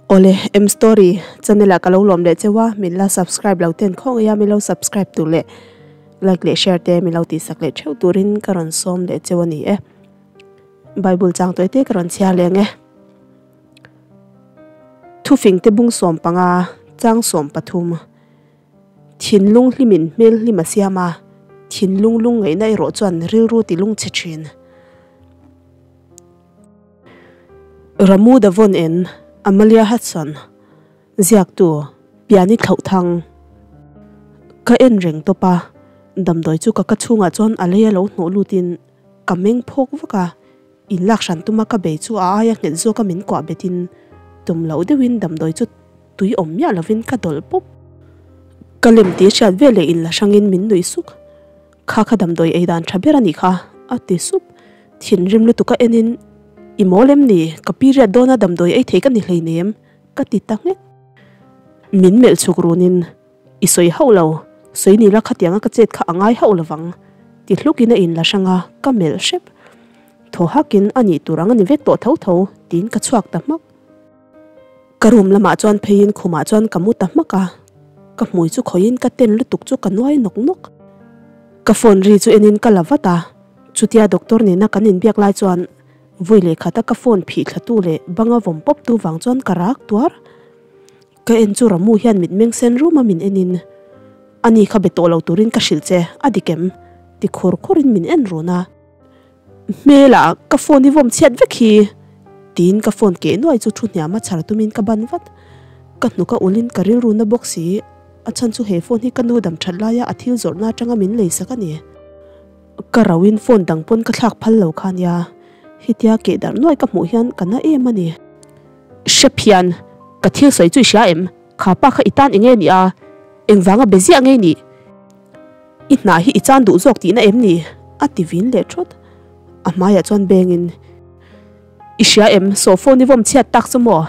Awle M story channel ah ka lo lawm leh cheu a min la subscribe lo ten khawngaih a min lo subscribe tur leh like leh share te min lo tih sak leh theuh turin ka rawn sawm leh cheu a ni e bible chang tawi te ka rawn chhiar leh ang e thufing te bung 15 chang 13 Thinlung hlimin hmel hlim a siam a thinlung lung ngaihna erawh chuan rilru ti lung chhe thin. Ramu Davon en Amalia Hudson, ziaktu Piani Thlauhthang. Ka en reng tawp a, damdawi chu ka ka chhungah chuan a lei a lo hnawh lutin ka meng phawk vak a, inlak hran tuma ka bei chu a aia nghet zawka min kuah betin tum loh deuhin damdawi chu tui awm miah lovin ka dawlh pawp. Ka lem tih hriat veleh inla hrangin min nuih suk. Kha kha damdawi ei dan tha ber a nih kha, a ti sup. Thinrim lutuk a enin, I mawl em ni? Ka period dawna damdawi ei thei ka ni hleinem, ka ti ta nghek. Min melh chhuk runin, I sawi hauh lo, sawi ni la khatianga ka chet kha a ngai hauh lovang, ti hlukin a inla hrang a, ka melh hrep. Thaw hakin, A nih tur ang a ni vek tawh tho tho, tiin ka chhuak ta hmak. Ka room lamah chuan pheiin khumah chuan ka mu ta hmak a, ka hmui chu khawihin ka ten lutuk chu ka nuai nawk nawk. Ka phone ri chu enin ka la vat a, chutia doctor nena kan inbiak lai chuan vawi leh khata ka phone phih thlatu leh banga vawm pawp tu vang chuan ka rak tuar. Ka en chu Ramu hian mitmeng sen ruma min enin, Ani kha be tawh lo turin ka hrilh che, a dik em? ti khur khurin min en run a. Hmela ka phone i vawm chhiat vek hi! Tiin ka phone keh nuai chu thu hniam a chhar tumin ka ban vat. Ka hnuk a ulin ka rilru na bawk si, a chhan chu he phone hi ka nu dam that laia a thil zawrhna atanga min lei sak a ni. Ka rauhin phone dang pawn ka thlak phal lo kha nia, hetia keh darh nuai ka hmuh hian ka na em a ni. Hrep hian ka thil sawi chu i hria em? Kha pa kha i tan enge ni a? Engvanga be ziah ngei nih? I hnah hi i chan duh zawk tihna em ni? A ti vin leh thawt. A hmaiah chuan bengin, I hria em, saw phone i vawm chhiat tak chu maw?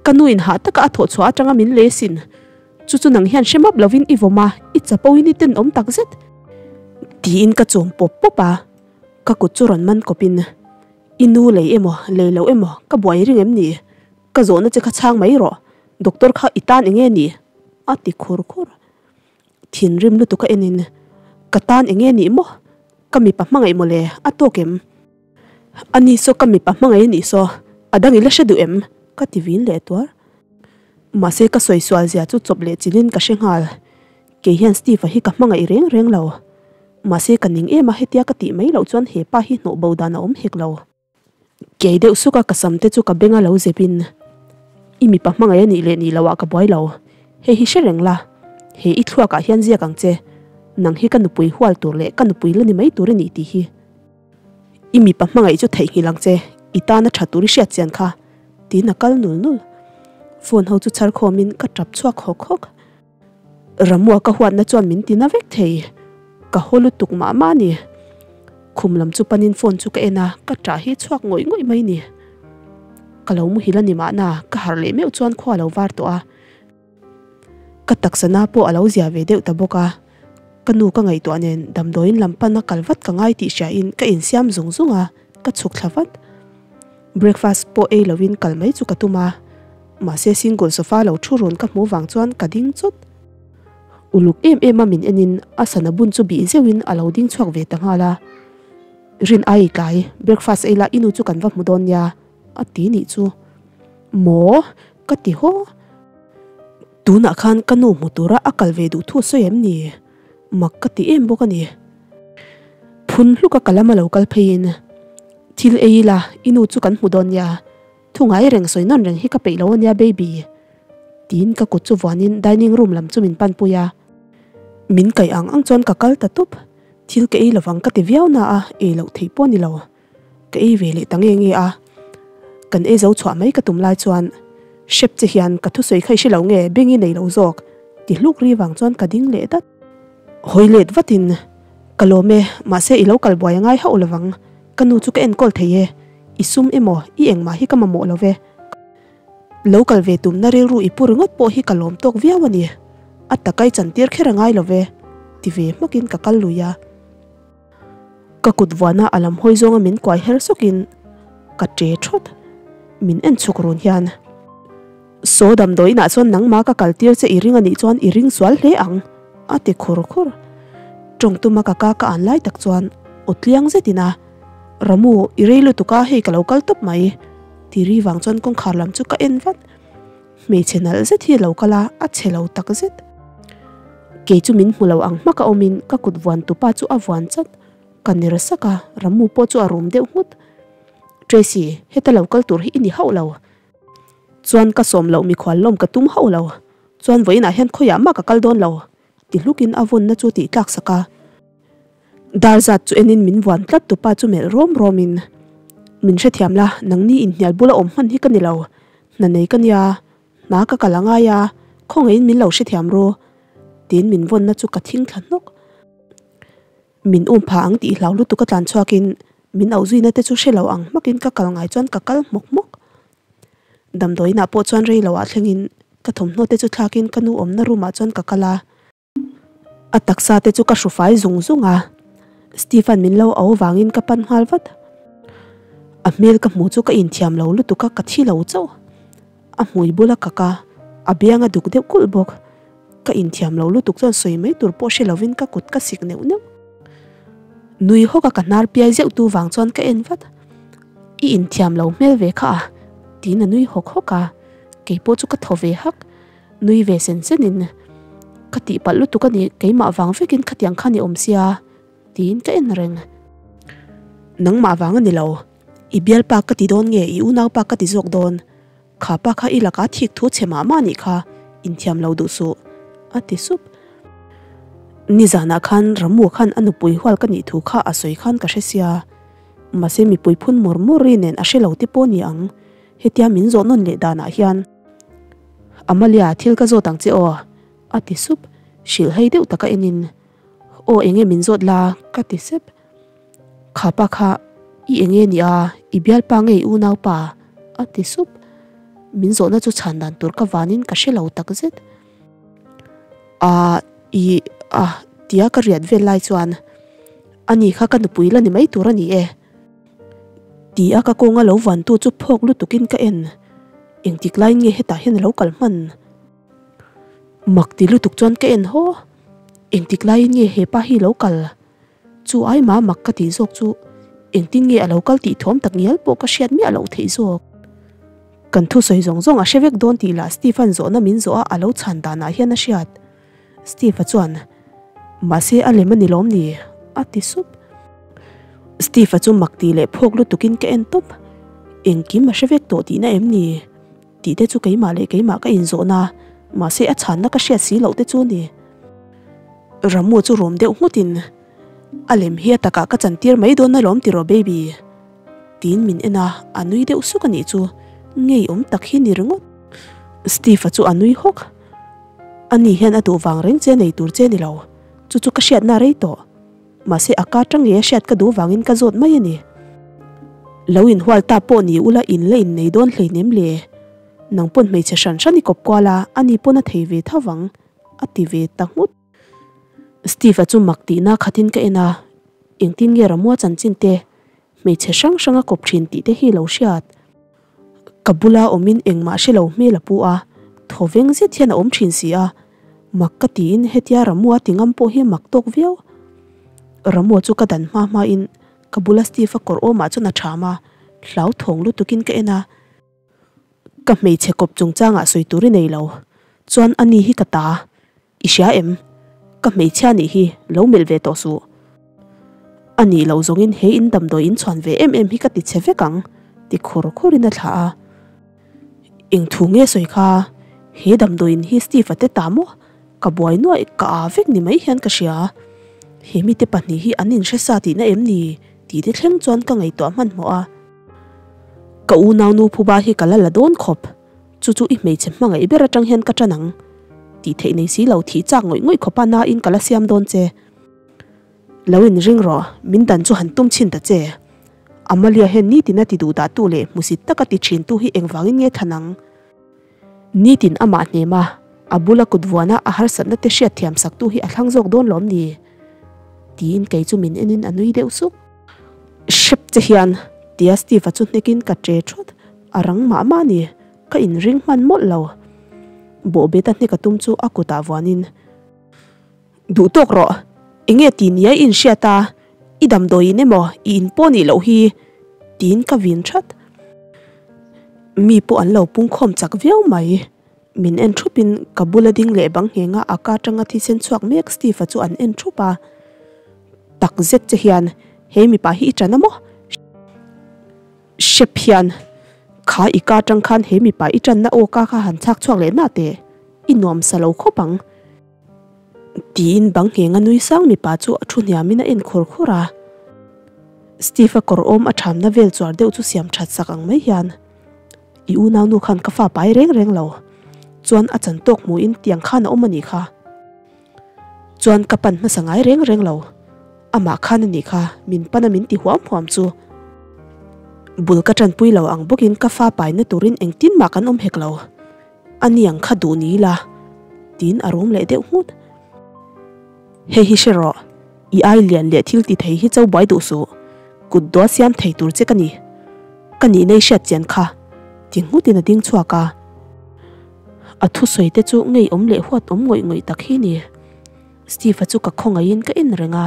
Ka nuin hah taka a thawh chhuah atanga min lei sin. Chu chu nang hian hre map lovin i vawm a, i chapo in i tenawm tak zet. Tiin ka chum pawp pawp a, ka kut chu rawn man kawpin, I nu lei emaw, lei lo emaw, ka buai ring em ni? Ka zawhna che kha chhang mai rawh, doctor kha i tan enge ni? A ti khur khur. Thinrim lutuk a enin, Ka tan enge nih maw? Ka mipa hmangaih maw le? A tawk em? A ni saw ka mipa hmangaih a nih saw, a dang i la hre duh em? Ka ti vin leh tuar. Mahse ka sawi sual zia chu chawp leh chilhin ka hre nghal. Kei hian Steve-a hi ka hmangaih reng reng lo. Mahse ka ning em a hetia ka tih mai loh chuan he pa hi hnawh bo dan a awm hek lo. Kei deuh suk a ka sam te chu ka beng a lo zep in i mipa hmangaih a nih leh nih loh ah ka buai lo, hei hi hre reng la, he i thluak ah hian ziak ang che, nang hi ka nupui hual tur leh ka nupui la ni mai tur i nih tih hi. I mipa hmangaih chu theihnghilh ang che, i tan a tha tur i hriat chian kha, tiin a kal nul nul. Phone ho chu chhar khawm in ka tap chhuak hawk hawk. Ramua ka huatna chuan min ti na vek thei, ka haw lutuk mah mah a ni. Khum lam chu panin phone chu ka en a, ka ṭah hi chhuak ngawih ngawih mai ni. Ka lo muhil a ni mahna, ka harh leh meuh chuan khua a lo var tawh a. Ka taksa na pawh a lo zia ve deuh ta bawk a, ka nu ka ngaihtuah nen damdawiin lam pana kal vat ka ngai tih hriain ka insiam zung zung a, ka chhuk thla vat. Breakfast pawh ei lovin kal mai chu ka tum a. Mahse single sofa lo thu run ka hmuh vang chuan ka ding chawt. Uluk em em a min enin a sana bun chu bih zeuhin a lo ding chhuak ve ta nghal a. Rin ai tlai, breakfast ei la i nu chu kan va hmu dawn nia a ti nih chu. Maw? Ka ti haw. Tunah khan ka nu hmu tura a kal ve duh thu a sawi em ni? Mak ka ti em bawk a ni. Phun hluka ka lama lo kal pheiin thil ei ila i nu chu kan hmu dawn nia. Thu ngai reng sawi nawn reng hi ka peih lo ania baby. Tiin ka kut chu vuanin dining room lam chu min panpui a. Min kaih ang ang chuan ka kal ta tup. Thil ka ei lovang ka ti viau na a, ei loh theih pawh a ni lo. Ka ei ve leh ta nge nge a. Kan ei zo chhuah mai ka tum lai chuan hrep che hian ka thusawi kha i hre lo nge beng i nei lo zawk ti hluk ri vang chuan ka ding leh dat. Hawi let vatin ka lawm e, mahse i lo kal buai a ngai hauh lovang. Ka nu chu ka enkawl thei e, i sum emaw i engmah hi ka mamawh lo ve. Lo kal ve tumna rilru i pu ringawt pawh hi ka lawm tawk viau a ni. A takai chantir kher a ngai lo ve, ti ve hmakin ka kal lui a. Ka kut vuana a lam hawi zawnga min kuai her sawkin ka che thawt. Min en chhuk run hian. Saw damdawiinah chuan nangmah ka kaltir che i ring a nih chuan i ring sual hle ang, a ti khur khur. Tawng tuma ka ka ka an lai tak chuan aw tliang zetin a, Ramu, i rei lutuk a, hei ka lo kal tawp mai, ti ri vang chuan kawngkhar lam chu ka en vat. Hmeichhe nalh zet hi a lo kal a, a chhe lo tak zet. Kei chu min hmu lo ang hmak a awmin ka kut vuan tupa chu a vuan chat. Ka ner sak a, Ramu pawh chu a rum deuh nghut. Tracy, heta lo kal tur hi i ni hauh lo. Chuan ka sawm loh mikhual lawm ka tum hauh lo. Chuan vawiinah hian khawiah mah ka kal dawn lo. Ti hlukin a vawnna chu tih tlak sak a. Dar zat chu enin min vuan tlat tupa chu melh rawm rawmin, Min hrethiam la, nangni inhnial bula awm hman hi ka ni lo. Hna nei ka nia, hna ka kal a ngai a, khawngaihin min lo hrethiam ru. Tiin min vawnna chu ka thing thla hnawk. Min um pha ang tih hlau lutuk a tlan chhuakin min auh zuina te chu hre lo ang hmakin ka kal ngai chuan ka kal hmawk hmawk. Damdawiinah pawh chuan rei loah thlengin ka thawmhnaw te chu thlakin ka nu awmna room ah chuan ka kal a. A taksa te chu ka hru fai zung zung a, Stephen min lo au vangin ka pan nghal vat. A hmel ka hmu chu ka inthiam lo lutuk a ka thi lo chauh. A hmui bul a kak a, a biang a duk deuh kulh bawk. Ka inthiam lo lutuk chuan sawi mai tur pawh hre lovin ka kut ka sik neuh neuh. Nui hawk a ka hnar piai zeuh tu vang chuan ka en vat. I inthiam lo hmel ve kha a, tiin a nui hawk hawk a, keipawh chu ka thaw ve hak. Nui ve sen senin, Ka tihpalh lutuk a ni, keimah vang vekin khatiang kha ni awm sia, tiin ka en reng. Nangmah vang a ni lo, i bialpa ka ti dawn nge i unaupa ka ti zawk dawn? Kha pa kha i lakah thik thu chhe mah mah nih kha, inthiam lo duh suh, a ti sup. Nizanah khan Ramu khan a nupui hual ka nih thu kha a sawi khan ka hre sia. Mahse mipui phun mur mur ri nen a hre lo te pawh ni ang, hetia min zawh nawn leh danah hian. Amalia, thil ka zawt ang che aw, a ti sup. Hrilh hei deuh taka enin, Aw enge min zawt la, ka ti sep. Kha pa kha i enge ni a, i bialpa nge i unaupa? a ti sup. Min zawhna chu chhan dan tur ka vanin ka hre lo tak zet. A i a tia ka riat vel lai chuan ani kha ka nupui la ni mai tur a ni e. Ti a ka kawnga lo vantu chu phawk lutukin ka en. Engtik laiin nge hetah hian a lo kal hman? Mak ti lutuk chuan ka en haw. Engtik laiin nge hepa hi lo kal? Chu ai mah mak ka tih zawk chu engtin nge a lo kal tih thuam tak ngial pawh ka hriat miah loh theih zawk. Kan thusawi zawng zawng a hre vek dawn tih lah Steve-a'n zawhna min zawh a a lo chhan danah hian a hriat. Steve-a chuan, Mahse a lem a ni lawm ni? a ti sup. Steve-a chu mak tih leh phawk lutukin ka en tawp. Engkim a hre vek tawh tihna em ni? Tih te chu keimah leh keimah ka inzawhna, mahse a chhanna ka hriat si loh te chu ni. Ramu chu rum deuh nghutin, A lem hi a takah ka chantir mai dawn alawm tiraw baby? Tiin min en a, a nui deuh suk a nih chu, ngeiawm tak hi ni ringawt. Steve-a chu a nui hawk. Ani hian a duh vang reng che nei tur che ni lo, chu chu ka hriatna rei tawh. Mahse a ka tang ngei a hriat ka duh vangin ka zawt mai a ni. Lo inhual ta pawh ni ula in la innei dawn hleinem le. Nang pawn hmeichhe hran hran i kawp kual a, ani pawn a thei ve tho vang, a ti ve ta nghut. Steve-a chu mak tihna khatin ka en a, engtin nge Ramua chanchin te hmeichhe hrang hrang a kawp thin tih te hi lo hriat. Ka bula awmin engmah hre lo hmel a pu a, thaw veng zet hian a awm thin si a, mak ka tiin hetia Ramua ti ngam pawh hi mak tawk viau. Ramua chu ka dan hma hmain ka bula Steve-a kawr awmah chuan a tham a, hlauthawng lutukin ka en a. Ka hmeichhe kawp chungchangah sawi tur i nei lo, chuan ani hi ka ta, i hria em? Ka hmeichhia nih hi lo melh ve tawh suh. A nih loh zawngin he in damdawi in chhuan ve em em hi ka ti chhe vek ang, ti khur khurin a thlah a. Eng thu nge sawi kha, he damdawiin hi Steve-a te ta maw? Ka buai nuaih ka aa vek ni mai hian ka hria. He mite pahnih hi an inhre sa tihna em ni? tih te thleng chuan ka ngaihtuah hmanhmawh a. Ka unaunu phuba hi ka la la dawn khawp, chu chu i hmeichhe hmangaih ber atang hian ka tan ang. Tih theih nei si lo thih chak ngawih ngawih khawpa nain ka la siam dawn che. Lo inring rawh, min dan chu han tum chhin ta che. Amalia hian nitin a ti duh dah tu leh hmusit taka ti thin tu hi engvangin nge thlan ang? Nitin amah hnem a, a bula kut vuana a harsatna te hriat thiam sak tu hi a thlang zawk dawn lawm ni? Tiin kei chu min enin a nui deuh suk. Hrep che hian! Tia Steve-a chu hnekin ka che thawt. A rang mah mah a ni. ka inring hman mawlh lo. Bawhbet a hnek a tum chu a kutah vuanin, Duh tawk rawh, enge ti nia i inhriat a, i damdawiin emaw i in pawh nih loh hi, tiin ka vin that. Mi pawh an lo pungkhawm chak viau mai. Min en thupin ka bula ding leh bang nghenga a ka atanga thisen chhuak mek Steve-a chu an en thup a. Tak zet che hian he mipa hi i ṭan a maw? Hrep hian kha i ka atang khan he mipa i ṭanna aw ka kha han chhak chhuak leh na teh, i nuam sa lo khawp ang. Tiin bang nghenga nui sang mipa chu a thu hniamin a en khur khur a. Steve-a kawr awm a ṭhamna vel chuar deuh chu siam ṭhat sak ang mai hian. I unaunu khan ka fa pai reng reng lo. Chuan a chan tawk hmuhin tiang khan a awm a nih kha. Chuan ka pan hmasa ngai reng reng lo. Amah khan a nih kha min pan a min ti huam huam chu. Bul ka tanpui lo ang bawkin ka fa paina turin engtin mah kan awm hek lo. A niang kha duh ni ila tiin a rum leh deuh nghut. Hei hi hre rawh, i ai lian leh thil ti thei hi cho buai duh suh, kut dua siam thei tur che ka ni. Ka nihna i hriat chian kha, ti nghutin a ding chhuak a. A thusawi te chu ngeiawm leh huat awm ngawih ngawih tak hi ni. Steve-a chu ka khawngaihin ka en reng a.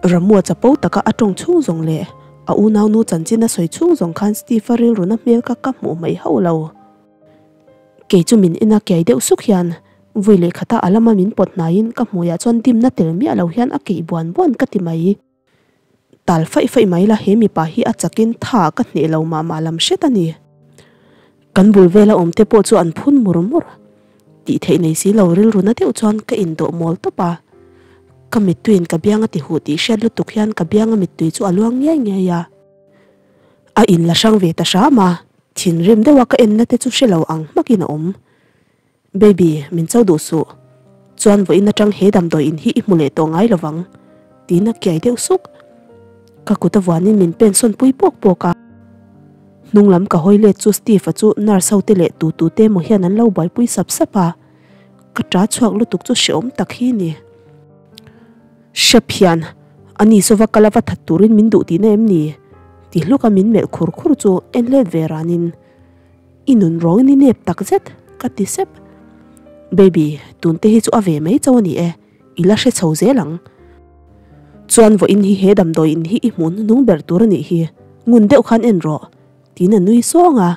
Ramua chapo taka a tawng chhung zawng leh a unaunu chanchin a sawi chhung zawng khan Steve-a rilruna hmel kha ka hmuh mai hauh lo. Kei chu min en a kiai deuh suk hian vui leh khata a lama min pawt hnaiin ka hmuiah chuan dimna tel miah lo hian a keih buan buan ka ti mai. Tal faih faih mai la he mipa hi a chakin tha ka hneh lo mah mah lam hret a ni. Kan bul vela awm te pawh chu an phun mur mur. Tih theih nei si lo rilru na deuh chuan ka indawh mawl tawp a. Ka mittuiin ka biang a ti huh tih hriat lutuk hian ka bianga mittui chu a luang ngiai ngiai a. A in la hrang ve ta hram a, thinrim deuha ka enna te chu hre lo ang hmakin a awm. Baby, min cho duh suh. Chuan vawiin atang he damdawi in hi i hmu leh tawh ngai lovang, tiin a kiai deuh suk. Ka kut a vuanin min pen sawn pui pawk pawk a. Hnung lam ka hawi let chu Steve-a chu nurse ho te leh tu tu te emaw hian an lo buaipui sap sap a. Ka ṭa chhuak lutuk chu hrehawm tak hi ni. Hrep hian, A ni sova kal a va that turin min duh tihna em ni? Ti hluk a min melh khur khur chu en let ve ranin, I nun rawngin i nep tak zet, ka ti sep. Baby, tun te hi chu a ve mai chauh a ni e, i la hre chho zel ang. Chuan vawiin hi he damdawi in hi i hmuh hnuhnung ber tur a nih hi, ngun deuh khan en rawh, tiin a nui sawng a.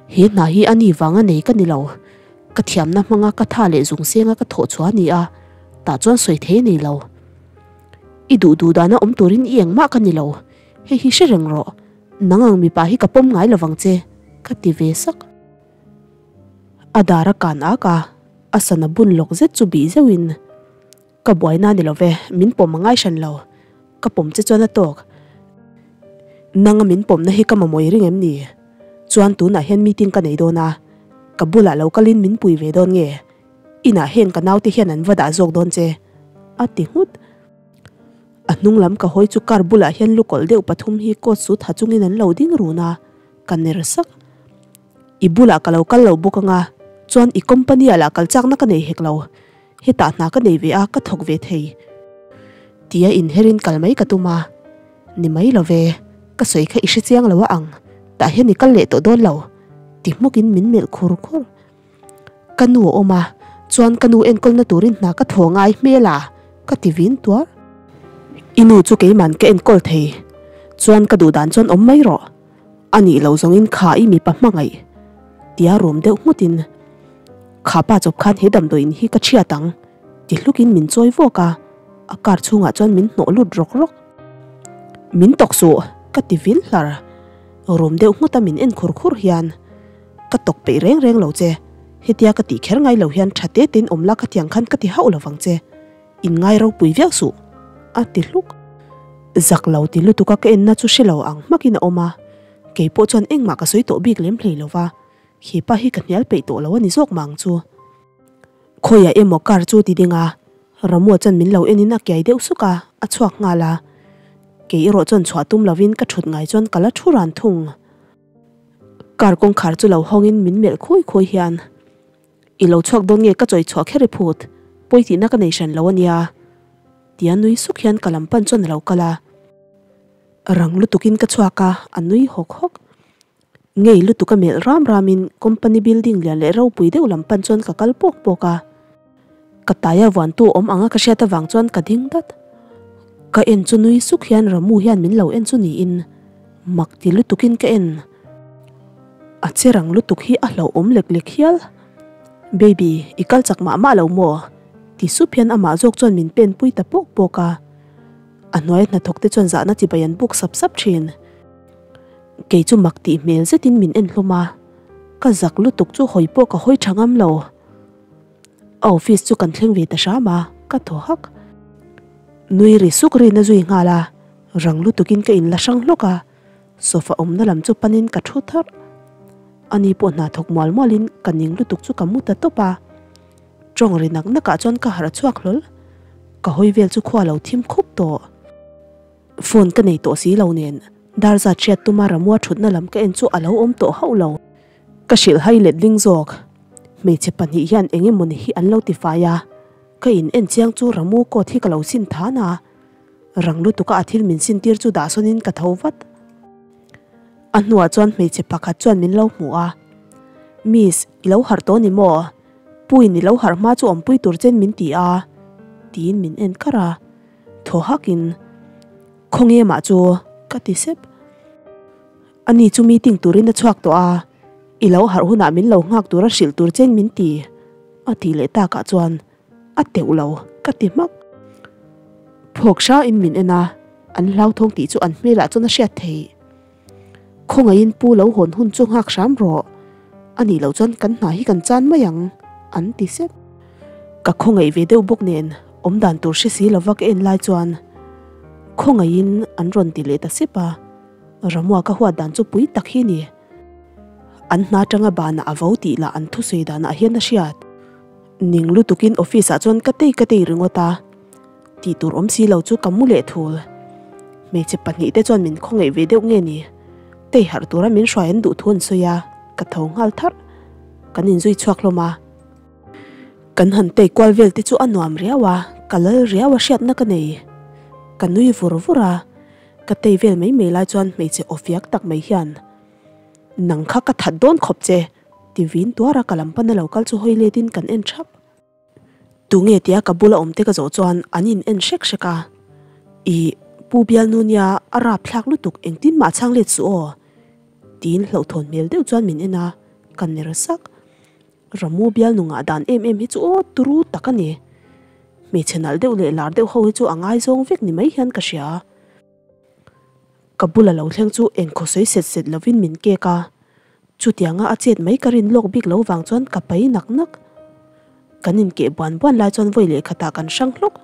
He hna hi a ni vang a nei ka ni lo. Ka thiamna hmanga ka tha leh zung senga ka thawh chhuah a ni a, tah chuan sawi thei a nei lo. I duh duh dana awm turin i engmah ka ni lo, hei hi hre reng rawh, nang ang mipa hi ka pawm ngai lovang che, ka ti ve sak. A dar a kan ak a, a sana bun lawk zet chu bih zeuhin, Ka buaina a ni lo ve, min pawm a ngai hran lo. Ka pawm che chuan a tawk. Nanga min pawmna hi ka mamawh i ring em ni? Chuan tunah hian meeting ka nei dawn a, ka bulah lo kalin min pui ve dawn nge? Inah heng ka naute hian an va dah zawk dawn che, a ti nghut. A hnung lam ka hawi chu car bulah hian lukawlh deuh pathum hi coat suit ha chungin an lo ding run a, ka ner sak. I bulah ka lo kal lo bawk anga, chuan i company ah lah kal chakna ka nei hek lo. Hetah hna ka nei ve a, ka thawk ve thei. Tia inherin kal mai ka tum a, Ni mai lo ve, ka sawi kha i hre chiang lo a ang, tah hian i kal leh tawh dawn lo, ti hmukin min melh khur khur. Ka nu a awm a, chuan ka nu enkawlna turin hna ka thaw ngai hmel a, ka ti vin tuar. I nu chu keiman ka enkawl thei, chuan ka duh dan chuan awm mai rawh. A nih loh zawngin kha i mipa hmangaih tia rum deuh nghutin Kha pa chawp khan he damdawiin hi ka chhiat ang ti hlukin min chawi vawk a, a car chhungah chuan min hnawh lut rawk rawk. Min tawk suh ka ti vil hlar. Rum deuh nghuta min en khur khur hian Ka tawk peih reng reng lo che, hetia ka tih kher ngai lo hian tha te tein awm la ka tiang khan ka ti hauh lovang che. In ngai ropui viau suh, a ti hluk. Zak lo ti lutuk a ka enna chu hre lo ang hmakin a awm a, kei pawh chuan engmah ka sawi tawh bik lem hlei lo va, he pa hi ka hnial peih tawh lo a ni zawk mah ang chu. Khawiah emaw car chu ti ding a, Ramua chuan min lo enin a kiai deuh suk a, a chhuak nghal a. Kei erawh chuan chhuah tum lovin ka thut ngai chuan ka la thu ran thung. Car kawngkhar chu lo hawngin min melh khawi khawi hian. I lo chhuak dawn nge ka chawi chhuah kher i phut, pawi tihna ka nei hran lo a nia. Tia nui suk hian ka lam pan chuan a lo kal a. Rang lutukin ka chhuak a, a nui hawk hawk. Ngei lutuk a melh ram ramin company building lian leh ropui deuh lam pan chuan ka kal pawk pawk a. Ka taia vuantu awm anga ka hriat avang chuan ka ding dat. Ka en chu nui suk hian Ramu hian min lo en chu niin mak ti lutukin ka en. A che rang lutuk hi a hlauhawm lek lek hial. Baby, i kal chak mah mah lo maw? Ti sup hian amah zawk chuan min pen pui ta pawk pawk a. A hnuaia hnathawk te chuan zahna chibai an buk sap sap thin. Kei chu mak tih hmel zetin min en hlawm a, ka zak lutuk chu hawi pawh ka hawi tha ngam lo. A office chu kan thleng ve ta hram a, ka thaw hak. Nui ri suk rin a zui nghal a, rang lutukin ka inla hrang hlawk a, sofa awmna lam chu panin ka thu tharh. Ani pawh hna thawk mual mualin ka ning lutuk chu ka mu ta tawp a. Tawng ri nak nakah chuan ka harh chhuak hlawl. Ka hawi vel chu khua lo thim khup tawh. Phone ka nei tawh si lo nen dar zat hriat tuma Ramua thutna lam ka en chu a lo awm tawh hauh lo. Ka hrilh hai let ling zawk. Hmeichhe pahnih hian eng emawni hi an lo ti fai a, ka in en chiang chu Ramu coat hi ka lo sin than a. Rang lutuka a thil min sin tir chu dah sawnin ka tho vat. A hnuah chuan hmeichhe pakhat chuan min lo hmu a, Miss, i lo harh tawh ni maw? Puiin i lo harh hma chu awmpui tur chen min ti a, tiin min en kar a. Thaw hakin, Khawnge mah chu? ka ti sep. Ani chu meeting turin a chhuak tawh a, i lo harh hunah min lo nghak tura hrilh tur chen min ti, a tih leh takah chuan a teuh lo ka ti hmak. Phawk hrain min en a, an hlauthawng tih chu an hmelah chuan a hriat theih. Khawngaihin pu lo hawn hun chu nghak hram rawh, a nih loh chuan kan hna hi kan chan mai ang, an ti sep. Ka khawngaih ve deuh bawk nen awmdan tur hre si lova ka en lai chuan khawngaihin an rawn ti leh ta sep a, Ramua ka huat dan chu pui tak hi ni. An hna atanga banah a vo tih lah an thusawi danah hian a hriat. Ning lutukin office ah chuan ka tei ka tei ringawt a. Tih tur awm si lo chu ka mu leh thul. Hmeichhe pahnih te chuan min khawngaih ve deuh nge ni? Tei harh tura min hruai an duh thu an sawi a, ka tho nghal tharh. Kan inzui chhuak hlawm a. Kan han tei kual vel te chu a nuam riau a, ka lal riau a hriatna ka nei. Ka nui vur vur a, ka tei vel mai mai lai chuan hmeichhe awfiak tak mai hian, Nang kha ka that dawn khawp che, ti vin tuar a ka lam pana lo kal chu hawi letin kan en thap. Tunge tia ka bula awmte ka zawh chuan an in en hrek hrek a, Ih, Pu Bialnu nia a rap thlak lutuk engtin mah chhang let suh aw, tiin hlauhthawn hmel deuh chuan min en a, ka ner sak. Ramu Bialnu ngah dan em em hi chu aw turu tak a ni. Hmeichhe nalh deuh leh lar deuh ho hi chu a ngaizawng vek ni mai hian ka hria. Ka bula lo thleng chu engkhaw sawi set set lovin min kek a, chutianga a chet mai ka rin lawk bik lo vang chuan ka pai nak nak. Kan inkeh buan buan lai chuan vawi leh khatah kan hrang hlawk.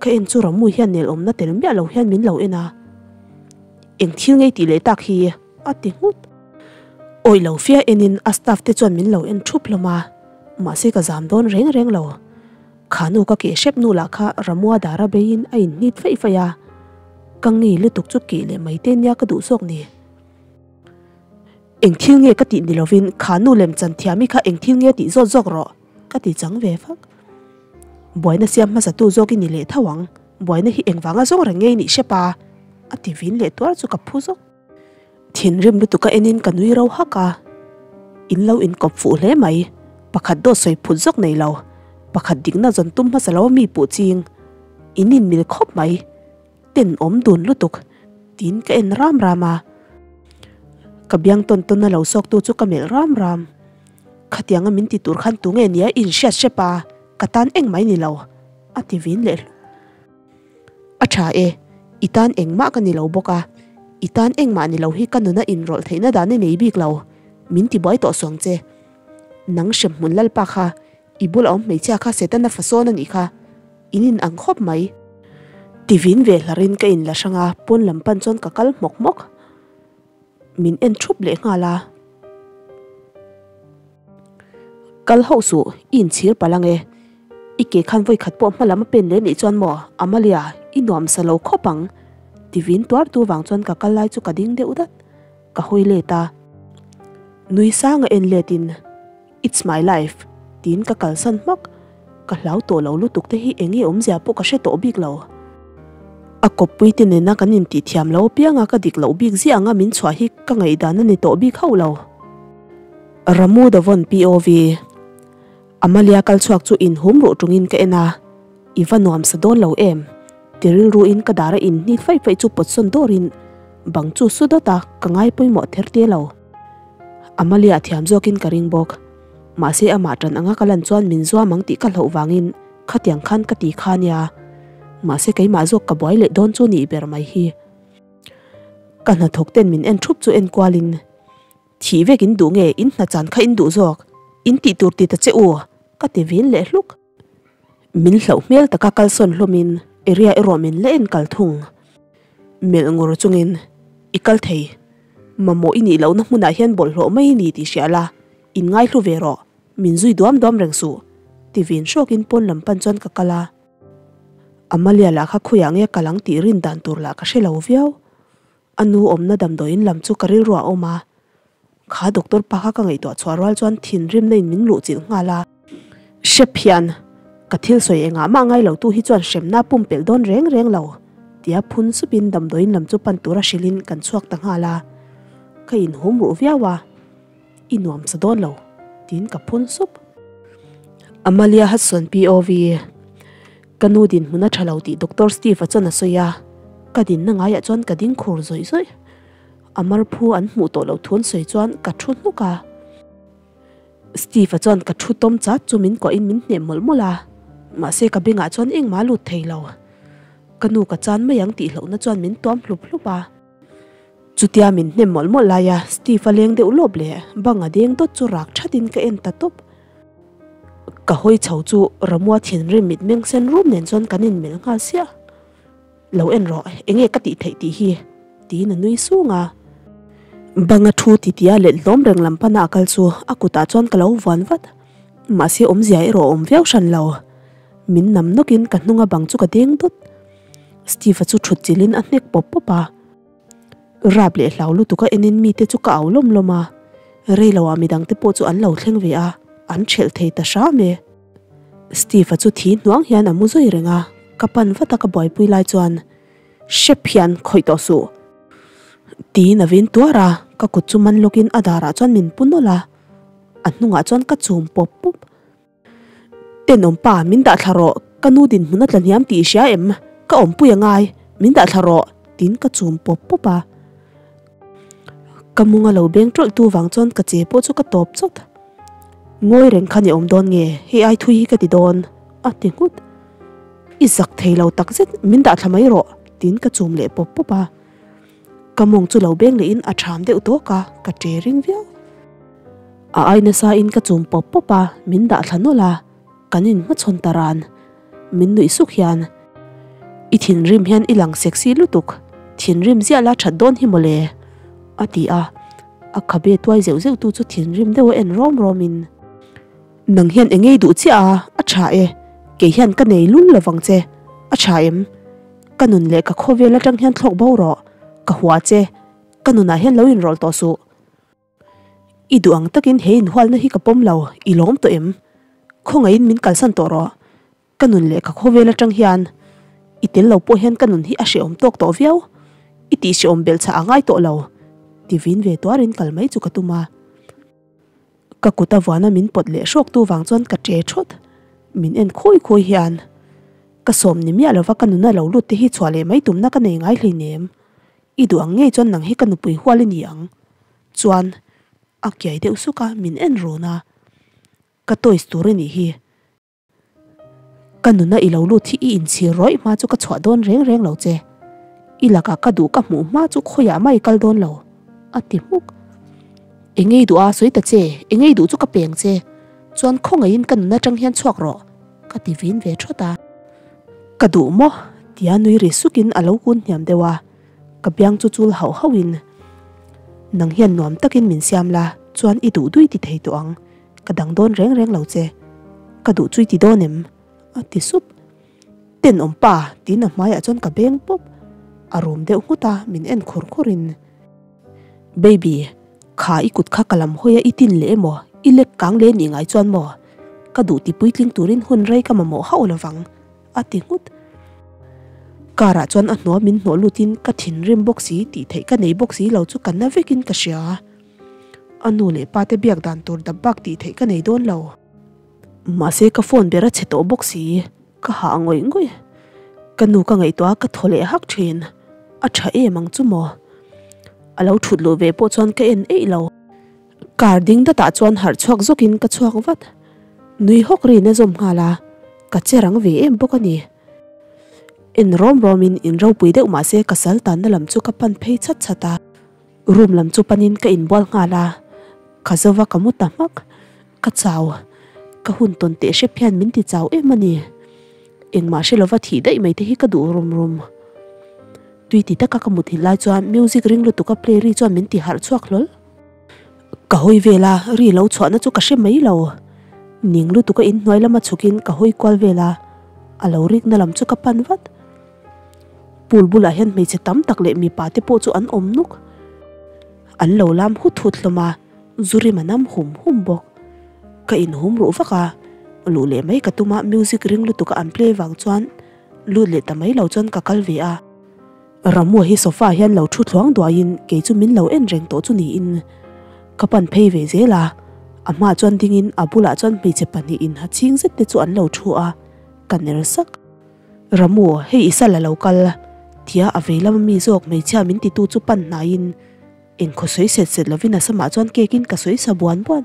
Ka en chu Ramu hian nelawmna tel miah lo hian min lo en a, Eng thil ngei tih leh tak hi? a ti nghut. Awih lo fia enin a staff te chuan min lo en thup hlawm a, mahse ka zam dawn reng reng lo. Kha nu ka keh hrep nu lah kha Ramua dara beiin a inhnit faih faih a, ka ngei lutuk chu keh leh mai te nia ka duh zawk ni. Eng thil nge ka tih ni lovin kha nu lem chan thiami kha eng thil nge tih zawt zawk rawh ka ti chang ve fak. Buaina siam hmasa tu zawk i ni leh tho ang, buaina hi engvanga zawng reng nge i nih hrep a? a ti vin leh tuar chu ka phu zawk. Thinrim lutuk a enin ka nui ro hak a, in lo inkawp fuh hle mai, pakhat dawt sawi phut zawk nei lo, pakhat dikna zawn tum hmasa lo a mi puh ching, in inmil khawp mai, tenawm dun lutuk, tiin ka en ram ram a. Ka biang tawn tawn a lo sawk tu chu ka melh ram ram. Khatianga min ti tur khan tunge nia inhriat hrep a, ka tan engmah i ni lo, a ti vin leh hluk. A tha e, i tan engmah ka ni lo bawk a, i tan engmah ni lo hi ka nuna inrawlh theihna dan i nei bik lo, min ti buai tawh suang che. Nang hrem hmun lalpa kha, i bula awm hmeichhia kha Setana fasawn a nih kha, in in ang khawp mai. Ti vin ve hlarin ka inla hrang a, pawn lam pan chuan ka kal hmawk hmawk. Min en thup leh nghal a. Kal hauh suh, i inchhir palh ang e. I ke khan vawi khat pawh hma lam a pen leh nih chuan maw, Amalia, i nuam sa lo khawp ang. Ti vin tuar tu vang chuan ka kal lai chu ka ding deuh dat. Ka hawi let a. Nui sang a en let in, It's my life, tiin ka kalsan hmak. Ka hlau tawh lo lutuk te hi eng nge awmzia pawh ka hre tawh bik lo. A kawppui te nena kan intih thiam lo apianga ka dik loh bik ziah anga min chhuah hi ka ngaihdan a ni tawh bik hauh lo. Ramu Davon POV. Amalia kal chhuak chu inhum ruh tungin ka en a, I va nuam sa dawn lo em? Ti rilruin ka dar a inhnik faih faih chu pawt sawn dawrin bang chu su dawt a, ka ngai pawimawh ther te lo. Amalia a thiam zawkin ka ring bawk. Mahse amah tan anga ka lan chuan min zuam ang tih ka hlauh vangin khatiang khan ka ti kha nia. Mahse keimah zawk ka buai leh dawn chu nih ber mai hi. Ka hnathawk ten min en thup chu en kualin Thih vek in duh nge in hna chan kha in duh zawk? In tih tur ti ta che u ka ti vin leh hluk. Min hlauh hmel taka kalsawn hlawmin area erawh min la en kal thung. Melh ngur chungin i kal thei. Mamawh i nih lohna hmunah hian bawlhhlawh mai i ni tih hria la, in ngaihlu ve rawh, min zui duam duam reng suh, ti vin hrawkin pawn lam pan chuan ka kal a. Amalia lah kha khawiah nge kal ang tih rin dan tur lah ka hre lo viau. A nu awmna damdawiin lam chu ka rilru a awm a, kha doctor pa kha ka ngaihtuah chhuah rual chuan thinrimna in min luhchilh nghal a. Hrep hian ka thil sawi engah mah ngai lo tu hi chuan hremna a pumpelh dawn reng reng lo tia phun supin damdawiin lam chu pan tura hrilhin kan chhuak ta nghal a, ka inhum ruh viau a. I nuam sa dawn lo, tiin ka phun sup. Amalia Hudson POV, Ka nu dinhmun a tha lo tih Doctor Steve-a chuan a sawi a, ka dinna ngaiah chuan ka ding khur zawih zawih. A marphu an hmuh tawh loh thu an sawi chuan ka thu hnuk a. Steve-a chuan ka thu tawm chat chu min kuahin min hnem mawlh mawlh a, mahse ka bengah chuan engmah a lut thei lo. Ka nu ka chan mai ang tih hlauhna chuan min tuam hlup hlup a. Chutia min hnem mawlh mawlh laia Steve a leng deuh lawp leh bang a deng dawt chu rak thatin ka en ta tawp. Ka hawi chho chu Ramua thinrim mitmeng sen rum nen chuan kan inmelh nghal siah. Lo en rawh, enge ka tih theih tih hi? tiin a nui sung a. Bang a thu titia let hlawm reng lam pana a kal chu a kutah chuan ka lo vuan vat. Mahse awmzia erawh a awm viau hran lo. Min nam nawkin ka hnunga bang chu ka deng dawt. Steve-a chu thut chilhin a hnek pawp pawp a. Rap leh hlau lutuk a enin mite chu ka au lawm lawm a. Rei loah midangte pawh chu an lo thleng ve a, an thelh thei ta hram e. Steve-a chu thi hnuang hian a mu zui reng a, ka pan vat a ka buaipui lai chuan hrep hian khawih tawh suh. Tiin a vin tuar a, ka kut chu man lawkin a darah chuan min pu nawlh a, a hnungah chuan ka chum pawp pawp. Tenawm pa, min dah thla rawh, ka nu dinhmun a tla hniam tih i hria em? Ka awmpui a ngai, min dah thla rawh, tiin ka chum pawp pawp a. Ka munga lo beng tawlh tu vang chuan ka che pawh chu ka tawp chawt. Ngawi reng khan i awm dawn nge, hei ai thui hi ka ti dawn, a ti nghut. I zak thei lo takzet, min dah thla mai rawh, tiin ka chum leh pawp pawp a. Ka mawng chu lo beng lehin a ṭham deuh tawk a, ka ṭe ring viau. A ai nasa in ka chum pawp pawp a, min dah thla nawlh a, kan in hmachhawn ta ran. Min nuih suk hian, I thinrim hian i lang sexy lutuk, thinrim ziah la ṭhat dawn hi mawle, a ti a, a khabe tuai zeuh zeuh tu chu thinrim deuh a en rawm rawm in, Nang hian eng ei duh chiah a, a ṭha e, kei hian ka nei lul lovang che, a ṭha em? Ka nun leh ka khawvel aṭang hian thlawk bo rawh, ka hua che, ka nunah hian lo inrawlh tawh suh. I duh ang takin he inhualna hi ka pawm lo, i lawm tawh em? Khawngaihin min kalsan tawh rawh, ka nun leh ka khawvel aṭang hian i tel lo pawh hian ka nun hi a hrehawm tawk tawh viau, i tih hrehawm belhchhah a ngai tawh lo, ti vin ve tuarin kal mai chu ka tum a. Ka kut a vuana min pawt leh hrawk tu vang chuan ka ṭe ṭhawt. Min en khawi khawi hian ka sawm ni miah lova ka nuna lo lut te hi chhuah leh mai tumna ka nei ngai hleinem. I duh ang ngei chuan nang hi ka nupui hual i ni ang. Chuan a kiai deuh suk a, min en run a. Ka toys tur i nih hi. Ka nuna i lo lut hi i inchhir rawih hma chu ka chhuah dawn reng reng lo che. I lakah ka duh ka hmuh hma chu khawiah mah i kal dawn lo, a ti hmuk. Engei duh a sawi ta che, engei duh chu ka peng che. Chuan khawngaihin ka nuna atang hian chhuak rawh, ka ti vin ve thawt a. Ka duh maw? tia nui ri sukin a lo kun hniam deuh a, ka biang chu chul hauh hauhin, Nang hian nuam takin min siam la, chuan i duh dui ti thei tawh ang. Ka dang dawn reng reng lo che, ka duh chui ti dawn em? a ti sup. Tenawm pa tiin a hmaiah chuan ka beng pawp. A rum deuh nghut a, min en khur khur in. Baby, kha i kut kha ka lam hawi a i tin leh emaw, i lek kang leh nih ngai chuan maw? Ka duh ti puitling turin hun rei ka mamawh hauh lovang, a ti nghut. Car ah chuan a hnuam min hnawh lutin ka thinrim bawk si tih theih ka nei bawk si lo chu ka na vekin ka hria. A nu leh pa te biak dan tur dap bak tih theih ka nei dawn lo. Mahse ka phone ber a chhe tawh bawk si, ka hah ngawih ngawih. Ka nu ka ngaihtuah a ka thaw leh hak thin, a tha em ang chu maw? A lo thut luh ve pawh chuan ka en eih lo. Car ding datah chuan harh chhuak zawkin ka chhuak vat. Nui hawk rin a zawm nghal a, ka che rang ve em bawk a ni. En rawm rawmin in ropui deuh mah se ka sal tanna lam chu ka pan phei chhat chhat a. Room lam chu panin ka inbual nghal a, ka zova ka mu ta hmak. Ka chau, ka hun tawn teh hrep hian min ti chau em a ni. Engmah hre lova thih daih mai te hi ka duh rum rum. Tui ti taka ka mut hil lai chuan music ring lutuk a play ri chuan min ti harh chhuak hlawl. Ka hawi vel a, ri lo chhuahna chu ka hre mai lo. Ning lutuk a inhnuai lama chhukin ka hawi kual vel a, a lo rikna lam chu ka pan vat. Pool bulah hian hmeichhe tam tak leh mipa te pawh chu an awm nuk. An lo lam hut hut hlawm a, zu rim a nam hum hum bawk. Ka inhum ruh vak a, luh leh mai ka tum a, music ring lutuk a an play vang chuan lut leh ta mai lo chuan ka kal ve a. Ramua hi sofa ah hian lo thu thluang duaiin kei chu min lo en reng tawh chu niin ka pan phei ve zel a, a hmaah chuan dingin a bulah chuan hmeichhe pahnihin ha chhing zet te chu an lo thu a, ka ner sak. Ramu, hei i sal a lo kal tia a vei lama mi zawk hmeichhia min titu chu pan hnaiin engkhaw sawi set set lovin a samah chuan cake in ka sawi sa buan buan.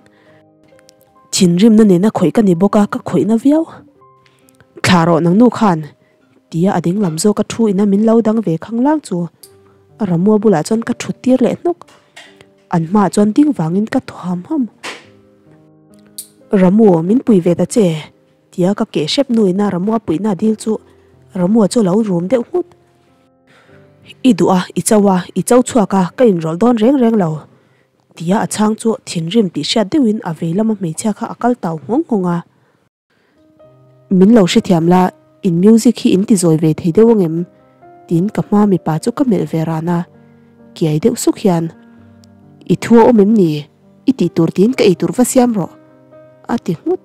Thinrimna nena khawih ka ni bawk a, ka khawihna viau. Thla rawh nang nu khan tia a ding lam zawk a thu ina min lo dang ve khang lang chu Ramua bulah chuan ka thut tir leh hnawk. An hmaah chuan ding vangin ka thaw ham ham. Ramu, min pui ve ta che tia ka keh hrep nu ina Ramua puihna a dil chu Ramua chu a lo rum deuh nghut. I duh a, i cho a, i cho chhuak a, ka inrawlh dawn reng reng lo tia a chhang chu thinrim tih hriat deuhin a vei lama hmeichhia kha a kal tau nghawng nghawng a. Min lo hrethiam la, in music hi in ti zawi ve thei deuh angem? Tiin ka hma mipa chu ka melh ve ran a, kiai deuh suk hian, I thu a awm em ni? I tih tur tiin ka eitur va siam rawh, a ti nghut.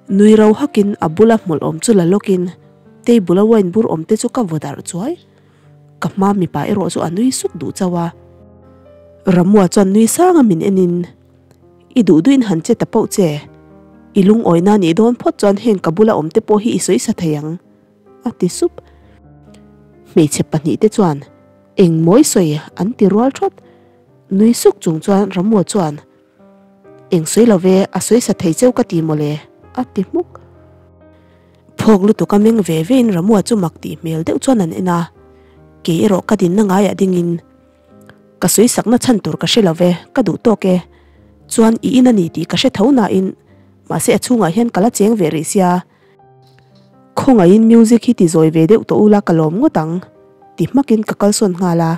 Nui ro hakin a bula hmawlh awm chu la lawkin table a wine bur awm te chu ka vaw darh chuai. Ka hma mipa erawh chu a nui suk duh chauh a. Ramua chuan nui sanga min enin, I duh duhin han che ta poh che. I lungawina nih dawn phawt chuan heng ka bula awm te pawh hi i sawi sa thei ang, a ti sup. Hmeichhe pahnihte chuan eng mawi sawi an ti rual thawt. Nui suk chung chuan Ramua chuan, Eng sawi lo ve, a sawi sa thei cheu ka ti mawle, a ti hmuk. Phawk lutuk a meng ve vein Ramua chu mak tih hmel deuh chuan an en a, kei erawh ka dinna ngaiah dingin, Ka sawi sakna chhan tur ka hre lo ve, ka duh tawk e. Chuan i in a ni tih ka hre tho nain, mahse a chhungah hian ka la cheng ve rih sia. Khawngaihin music hi ti zawi ve deuh tawh ula ka lawm ngawt ang, ti hmakin ka kalsawn nghal a.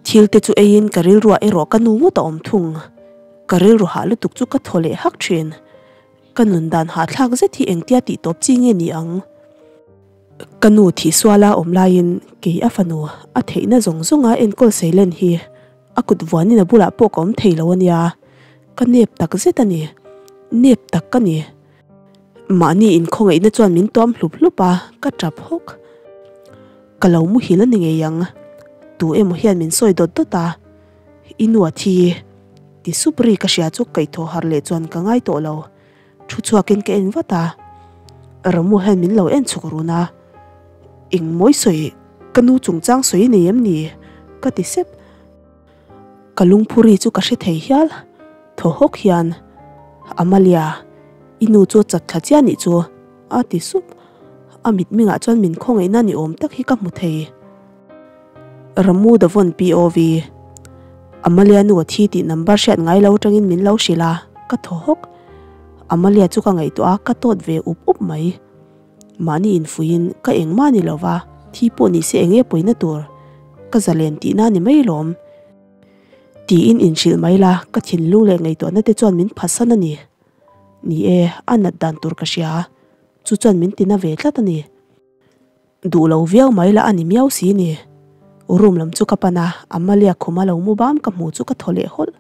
Thil te chu eiin ka rilruah erawh ka nu ngawt a awm thung. Ka rilru hah lutuk chu ka thaw leh hak thin. Ka nun dan hahthlak zet hi engtia tih tawp chi nge ni ang? Ka nu thihsuala awm laiin kei a fanu a theihna zawng zawnga enkawl seilen hi a kut vuanin a bulah pawh ka awm thei lo a nia. Ka nep tak zet a ni. Nep tak ka ni. Mahni inkhawngaihna chuan min tuam hlup hlup a, ka tap hawk. Ka lo muhil a ni ngei ang. Tu emaw hian min sawi dawt dawt a, I nu a thi. Ti sup ri ka hria chu kaihthawh harh leh chuan ka ngai tawh lo. Thu chhuakin ka en vat a, Ramu hian min lo en chhuk run a, Eng mawi sawi, ka nu chungchang sawi nei em ni? ka ti sep. Ka lungphuri chu ka hre thei hial, thaw hawk hian, Amalia, i nu chu a chat thla chiah nih chu, a ti sup. A mitmingah chuan min khawngaihna ni awm tak hi ka hmu thei. Ramu Davon POV, Amalia nu a thi tih number hriat ngai lo atangin min lo hrilh a, ka thaw hawk. Amalia chu ka ngaihtuah a, ka tawt ve up up mai. Mahni infuiin ka engmah ni lova, thi pawh ni se enge pawina tur, ka zalen tihna ni mai lawm. Tiin inhrilh mai la, ka thinlung leh ngaihtuahna te chuan min phatsan a ni. Ni e, a nat dan tur ka hria, chu chuan min tina ve tlat a ni. Duh lo viau mai la a ni miau si ni. Room lam chu ka pan a, Amalia khuma lo mu bam ka hmu chu ka thaw leh hawlh.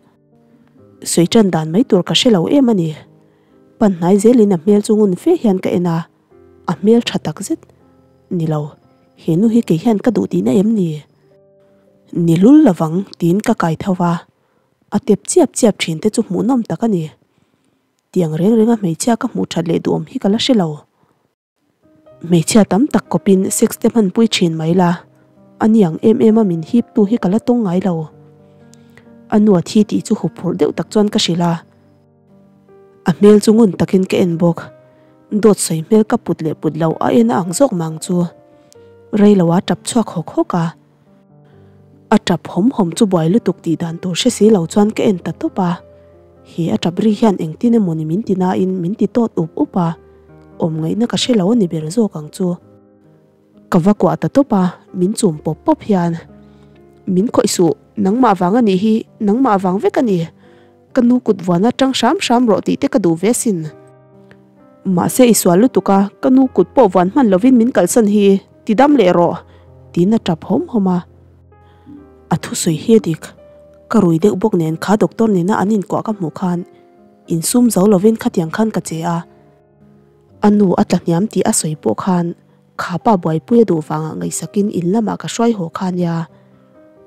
Sawi tan dan mai tur ka hre lo em a ni. Pan hnai zelin a hmel chu ngun fe hian ka en a, a hmel tha tak zet. Ni lo, He nu hi kei hian ka duh tihna em ni? Ni lul lovang tiin ka kai tho va, a tep chiap chiap thin te chu hmuhnawm tak a ni. Tiang reng renga hmeichhia ka hmuh that leh duhawm hi ka la hre lo. Hmeichhia tam tak kawpin sex te hmanpui thin mai la, a niang em em a min hip tu hi ka la tawng ngai lo. A nu a thi tih chu huphurh deuh tak chuan ka hrilh a. A hmel chu ngun takin ka en bawk. Dawt sawi hmel ka put leh put lo a en a ang zawk mang chu. Rei lo a tap chhuak hawk hawk a. A tap hawm hawm chu buai lutuk tih dan tur hre si lo chuan ka en ta tawp a. He a tap ri hian engtin emaw ni min ti nain min ti tawt up up a, awm ngaihna ka hre lo a ni ber zawk ang chu. Ka va kuah ta tawp a, min chum pawp pawp hian, Min khawih suh, nangmah vang a nih hi, nangmah vang vek a ni. Ka nu kut vuan atang hram hram rawh tih te ka duh ve asin. Mahse i sual lutuk a, ka nu kut pawh vuan hman lovin min kalsan hi, ti dam leh rawh, tiin a tap hawm hawm a. A thusawi hi a dik. Ka rui deuh bawk nen kha doctor nena an inkuah ka hmuh khan insum zo lovin khatiang khan ka che a. A nu a tla hniam tih a sawi pawh khan kha pa buaipui a duh vangah ngaihsakin in lamah ka hruai haw kha nia.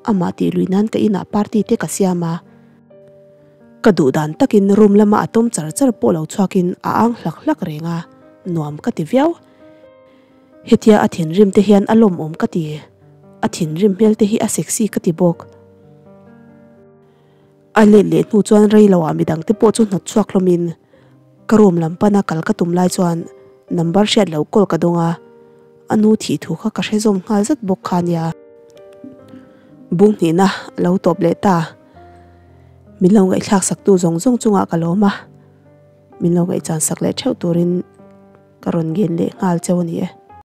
Amah tih luih nan ka inah party te ka siam a. Ka duh dan takin room lama a tawm char char pawh lo chhuakin a ang hlak hlak reng a, nuam ka ti viau. Hetia a thinrim te hian a lawmawm ka ti. A thinrim hmel te hi a sexy ka ti bawk. A let leh hnu chuan rei loah midang te pawh chu hnawt chhuak hlawmin ka room lam pana kal ka tum lai chuan number hriat loh call ka dawng a, a nu thih thu kha ka hre zawm nghal zat bawk kha nia. Bung hnihna a lo tawp leh ta. Min lo ngaihthlak sak tu zawng zawng chungah ka lawm a, min lo ngaihchan sak leh theuh turin ka rawn ngen leh nghal cheu a ni e.